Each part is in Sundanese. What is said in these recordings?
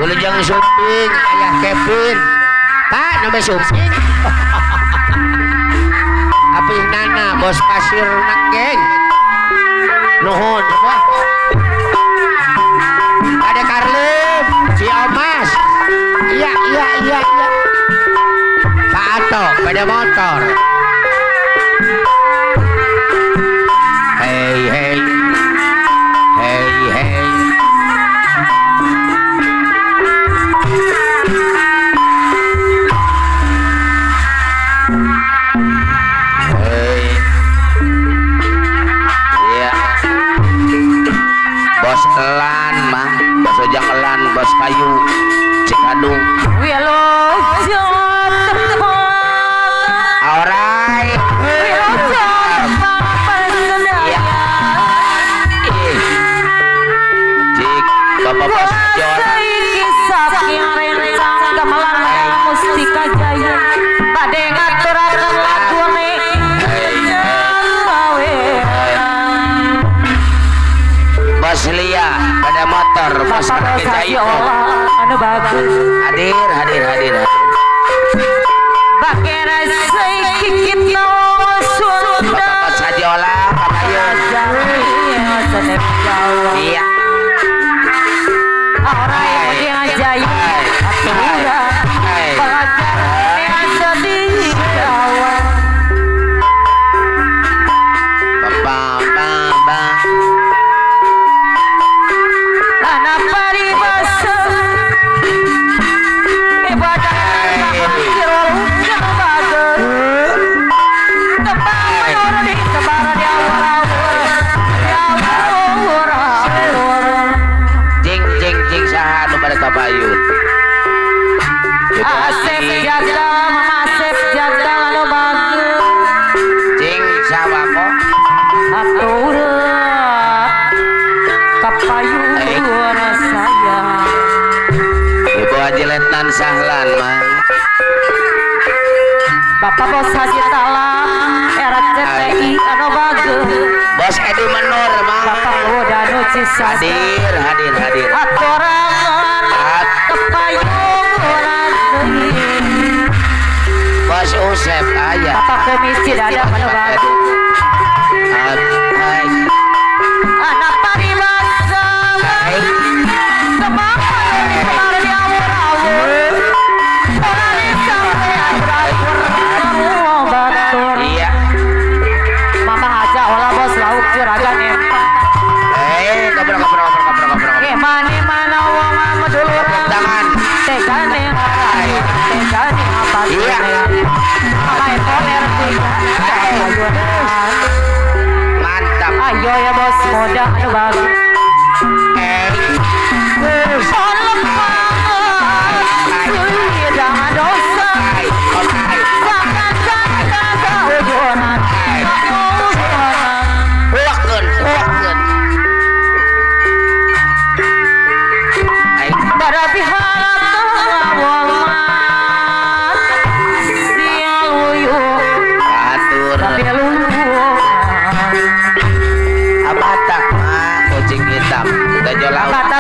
Wilujeng Suping ayah Kevin. Pak nembe Suping. Apih Nana bos pasir nenggeng. Nuhun semua. Ada Karlim, Ciomas. Iya iya iya iya. Pak Ato pada motor. Hey hey. Hey hey. Hey. Iya. Bos elan mah, bos ojang elan, bos kayu Cikadung. Alright. Iya. Cik, bapak bos John. Mustika Jaya bade ngaturaken lagune. Bos Lia pada motor, bos Jaya. Anu bagus. Hadir, hadir, hadir. Bakera saiki kita Sunda. Bapak Sadiola, Pabayun. Iya. Ora yang Jaya. Asep jaga, Mama Asep jaga anu bagus. Cing sawako. Aturah kapayun sayang. Ibu Haji Letnan Sahlan mah. Bapak Bos Haji Talam RCTI anu bagus. Bos Edi Menur mah. Bapak Danu Cisasa. Hadir, hadir, hadir. Aturan kapayun. Bos Usep ayah. Bapak Komisi dada anu bagus. Anak paribasa. Kemana kemarin di awur-awur. Orang sampai awur-awur batur. Iya. Mama aja olah bos lauk juragan nempak. Kabro kabro kabro kabro kabro. Mana mana wong maduluran. Tangan. Tegane tegane apa? Iya. Mama ekoner tiga. Mantap. Ayo ya bos moda anu bagus.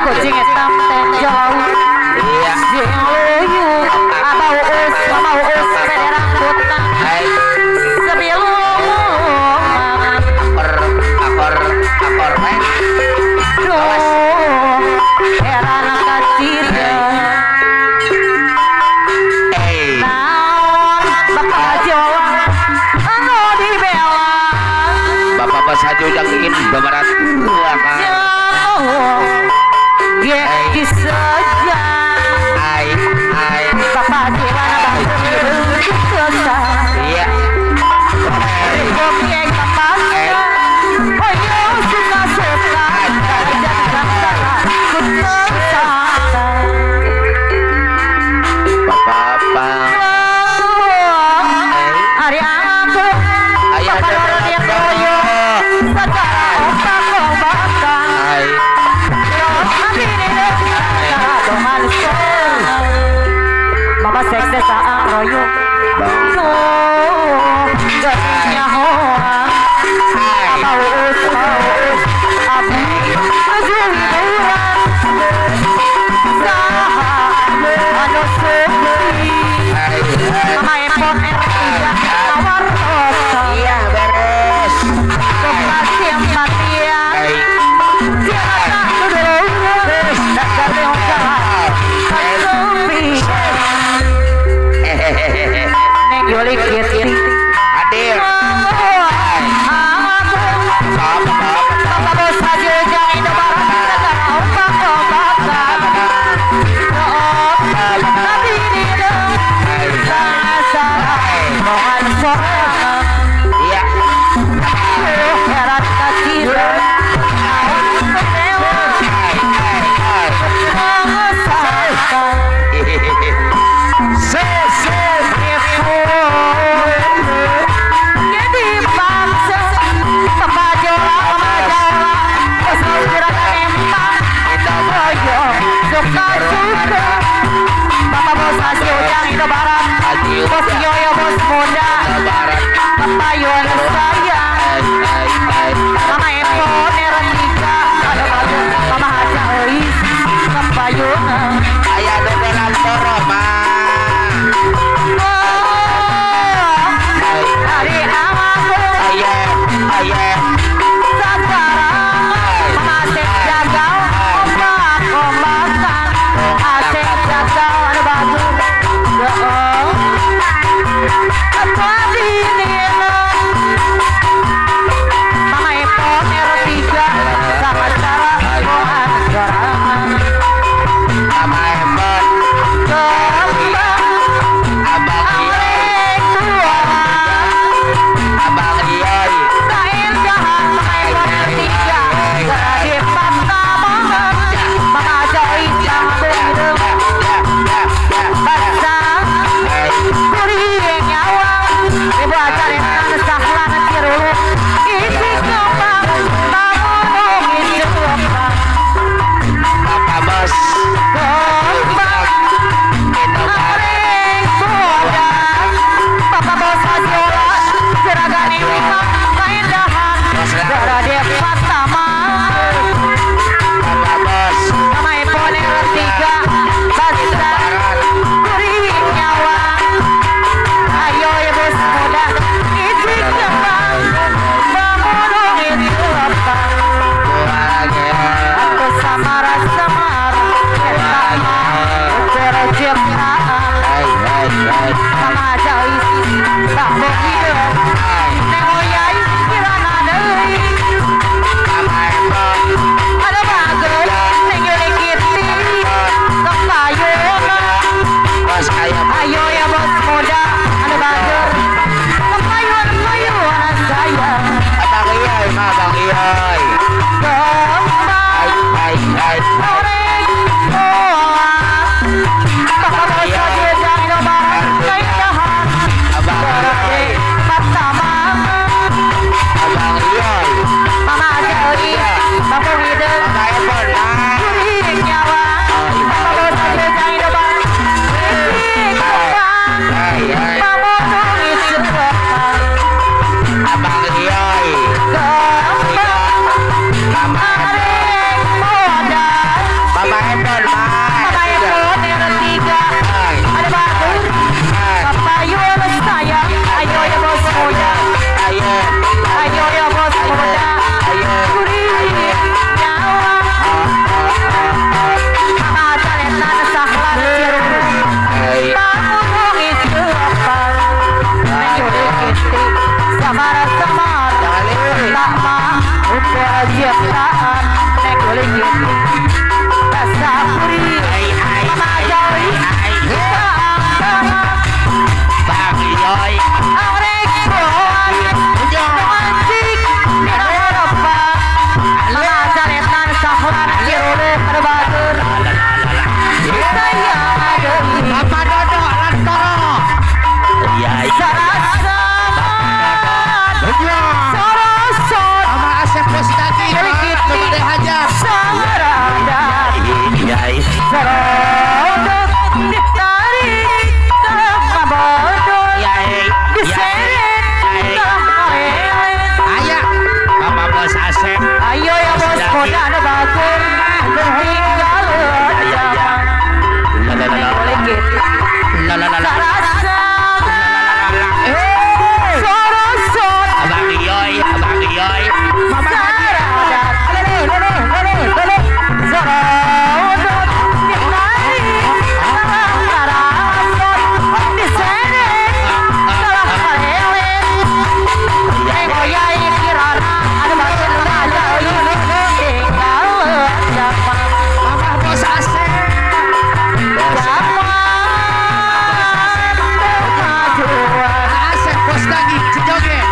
Kucing hitam tenjol. Iya. Abah uus, mama uus, bederang kutang. Sebelum akor, akor, akor, Duh, heran kacir. Naon, Bapak Haji Olah, anu dibela. Bapak Bos Haji Ujang ingin babarat. Ye saja. Ai ai. Bapak Dewana Bangsa. Iya. Kopi yang tapasya. Oyo suka suka. Bapak. Hari aku. Ayah Bapak Doro dia koyo. Secara otak. Lagi, joget.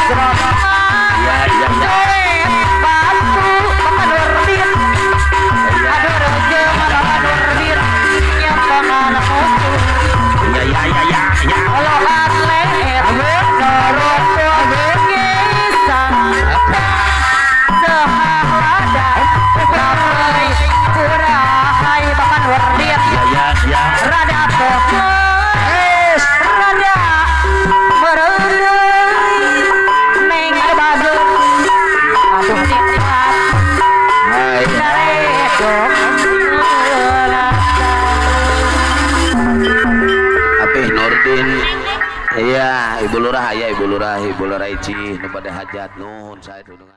Iya iya iya. Bantu Bapak Nurdin. Aduh reje Bapak Nurdin. Nyambangan musuh. Iya iya iya iya. Oloan leher. Dorong ngisan. Sehalada. Sampai kurahai Bapak Nurdin. Iya iya iya. Rada pokok. Rada merelui. Neng ada bagus. Aduh nikmat. Hai. Naredong. Apih Nurdin. Iya, Ibu Lurah ya, Ibu Lurah, Ibu Lurah Ici nu pada hajat nuhun saya dunungan.